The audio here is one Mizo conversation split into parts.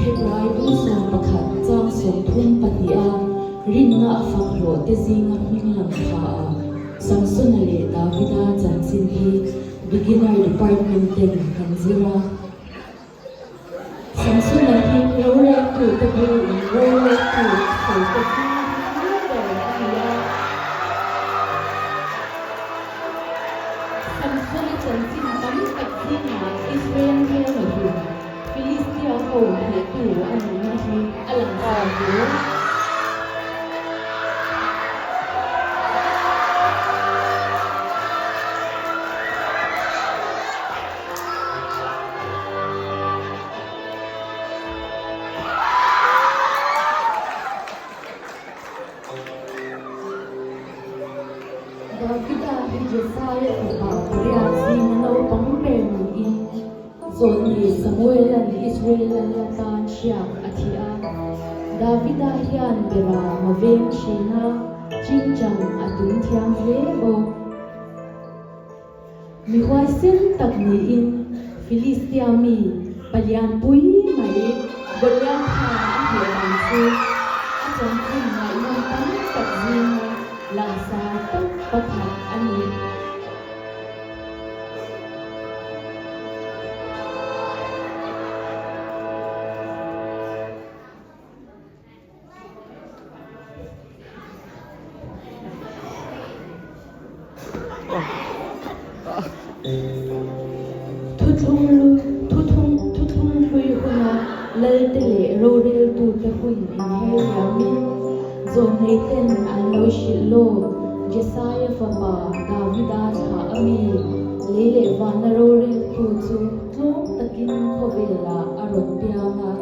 Hebrai bu 11 chang 32 a rinna a fak hlawh te zinga hming lang tha a Samsona leh Davida chanchin hi Beginner Department ten kan zir a. Samsona hi roreltute buin roreltu sawi te zinga hming ber a ni a. Samsona chanchin tam tak zingah Israel hmelma hlun Philistia ho hnehtu a nihna hi a lang zar hle. Davida hi Jesaia fapa pariat zinga naupang ber niin Zawlni Samuela'n Israel lal atan hriak a thi a. Davida hian bera ma veng thin a, chingchang a tum thiam hle bawk. Mi huaisen tak niin Filistia mi palian pui mai Goliath khan a hneh dan chu a chanchin ngaihnawm tam tak zinga langsar tak pakhat a ni. Thuthlung hlui huna Lalte leh roreltute hun inher liamin zawhneiten an lo hrilh lawk. Jesaia fapa Davida thlah a mi, lei leh vana roreltu chu tlawm takin khawvelah a rawn piang a.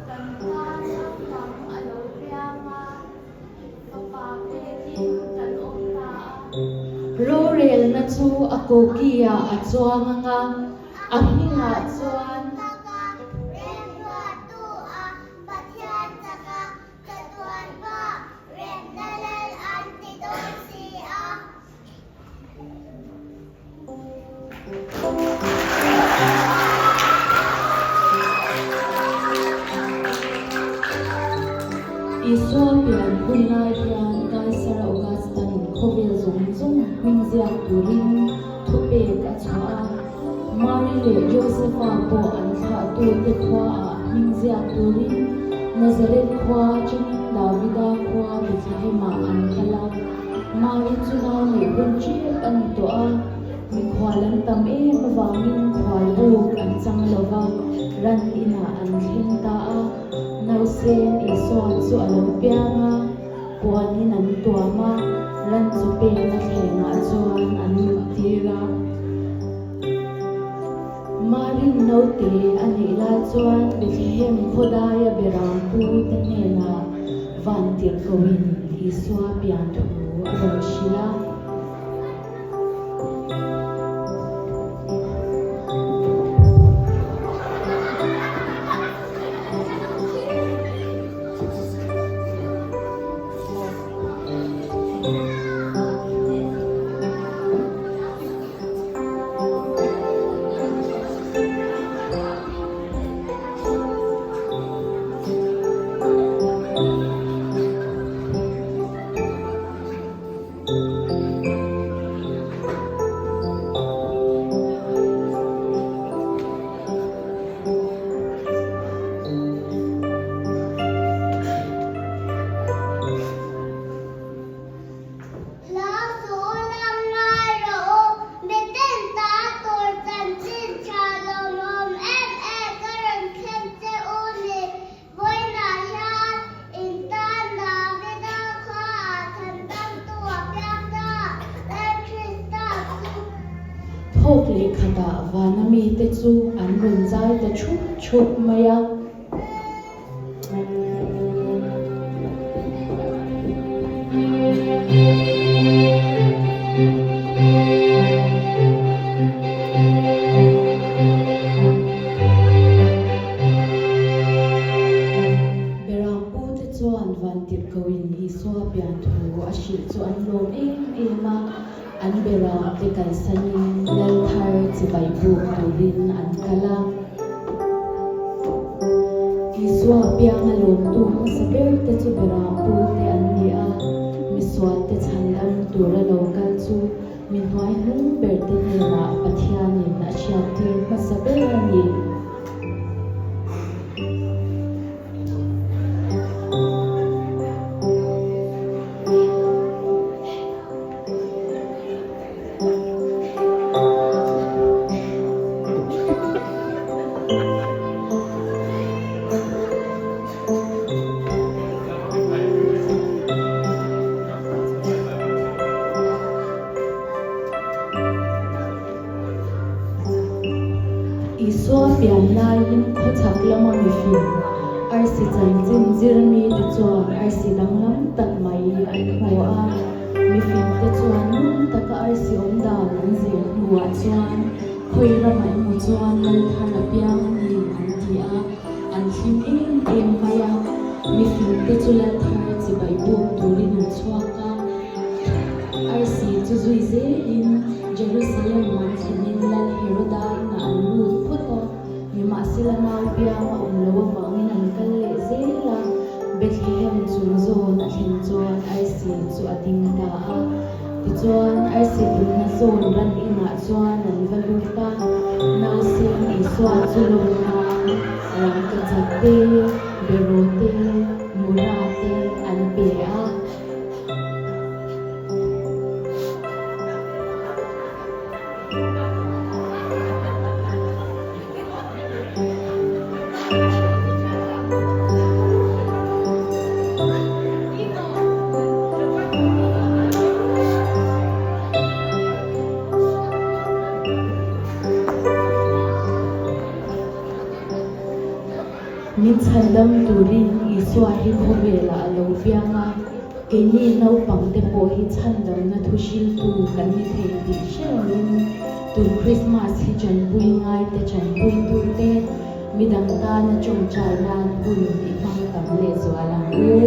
Kan tan naupang a lo piang a, fapa pekin kan awm ta a. Rorelna chu a koki-ah a chuang ang a. A hmingah chuan. Isua pian hun lai hian Kaisar Augustan khawvel zawng zawng hming ziak turin Thupek a chhuah a, Mari leh Josefa pawh an thlahtute khuaah hming ziak turin Nazareth khua atangin Davida khua Bethlehemah an kal a. Mari chu nau neih hun ṭep a ni tawh a, mikhual an tam em avangin khual buk an chang lo va, ran inah an thleng ta a. Nausen Isua chu a lo piang a. Puanin an tuam a, ran chu pekna thlengah chuan an mut tir a. Marin naute a neih lai chuan Bethlehem khawdaia berampu te hnenah vantirhkohin Isua pian thu a rawn hrilh a. mite chu an rawn zai ta thup thup mai a. Berampute chuan Vantirhkohin Isua pian thu a hrilh chu an lawm em em a, an beramte kalsanin lal thar chibai buk turin an kal a. Isua pianga lawmtu hmasa berte chu berampute an ni a, misualte chhandam tura lo kal chu Mi hnuai hnung berte hnenah Pathianin a hriattir hmasa ber a ni. Isua pian laiin khawchhak lama mifing arsi chanchin zir mite chuan arsi danglam tak mai an hmu a. Mifingte chuan ngun taka arsi awm dan an zir hnuah chuan khawi ramah emaw chuan lal thar a piang a ni an ti a. An hlim em em mai a, mifingte chu lal thar chibai buk turin an chhuak a. Arsi chu zui zelin Jerusalem an thlenin Lal Heroda inah an lut phawt a, nimahsela nau piang a awm loh avangin an kal leh zel a. Bethlehem chung zawn a thlen chuan arsi chu a ding ta a. Tichuan, arsi dinna zawn ran inah chuan an va lut a, nausen Isua chu lawm nan rangkachak te, beraw te, mura te an pe a. Min chhandam turin Isua hi khawvelah a lo piang a, keini naupangte pawh hi chhandamna thu hriltu kan ni thei tih hre rengin tun Krismas hi chanpui ngaite chanpuitute midang tana tawngtai nan hun i hmang tam lehzual ang u.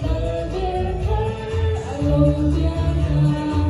Lalber thar a lo piang ta.